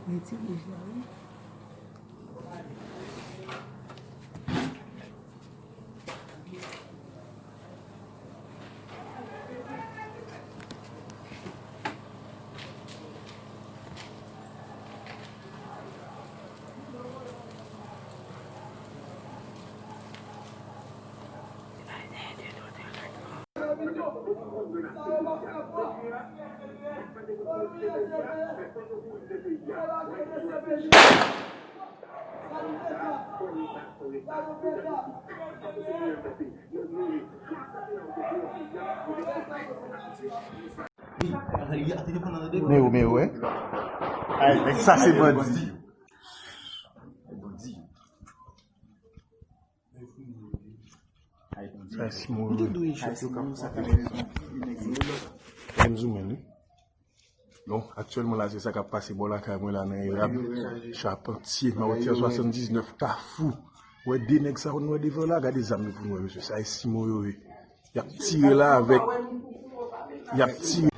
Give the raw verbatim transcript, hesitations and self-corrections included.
Mete wouj la, wi. Men yo, men yo, wi. Sa se bandi. Sa se Simon, wi. Lè m zoumen, wi. Bon, aktyèlman la, se sa k ap pase bò lakay mwen la nan Erab. Chapantye, Mawotya swasanndiznèf, Kafou. Wè de nèg sa w wè devan la, gade zam yo pou nou wè, mesye. Sa e Simon yo ye. Y ap tire la avèk, y ap tire.